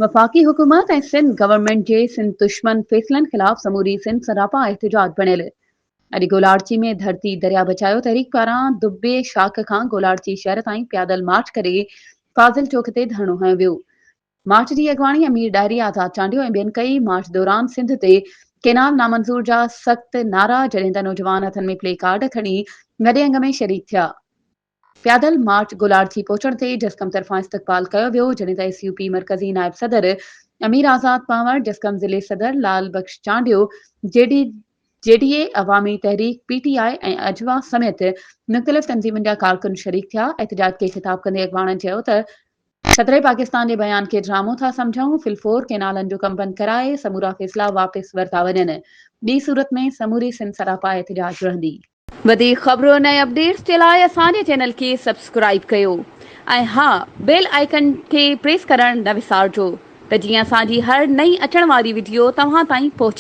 وفاقي حڪومت ۽ سنڌ گورنمينٽ جي سنڌ دشمن فيصلن خلاف سموري سنڌ سراپا احتجاج بڻيل. اڄ گولاڙچي ۾ ڌرتي دريا بچايو تحريڪ پاران دبي شاخ کان گولاڙچي شهر تائين پيادل مارچ ڪري فاضل چوڪ تي ڌرڻو هنيو ويو. مارچ جي اڳواڻي امير ڏاهري، آزاد چانڊيو ۽ ٻين ڪئي. مارچ دوران سنڌ تي ڪينال نامنظور جا سخت نعرا جڏهن ته نوجوان هٿن ۾ پلي ڪارڊ کڻي وڏي انگ ۾ شريڪ ٿيا. پيادل مارچ گولاڙچي پهچڻ تي جسقم طرفان استقبال ڪيو ويو جڏهن ته ايس يو پي مرڪزي نائب صدر امير آزاد پنهور، جسقم ضلعي صدر لال بخش چانڊيو، جي ڊي جي ڊي اي، عوامي تحريڪ، پي ٽي آء ۽ اجوا سميت مختلف تنظيمن جا ڪارڪن شريڪ ٿيا. احتجاج کي خطاب ڪندي اڳواڻن چيو ته صدر پاڪستان جي بيان کي ڊرامو ٿا سمجهون، فلفور ڪينالن جو ڪم بند ڪرائي سمورا فيصلا واپس ورتا وڃن، ٻي صورت ۾ سموري سنڌ سراپا احتجاج رهندي. وڌيڪ خبرن ۽ اپڊيٽس جي لاء اسان جي چينل کي سبسڪرائيب ڪيو ۽ ها بيل آئيڪن کي پريس ڪرڻ نه وسارجو ته جيئن اسان جي هر نئين اچڻ واري وڊيو توهان تائين پهچي.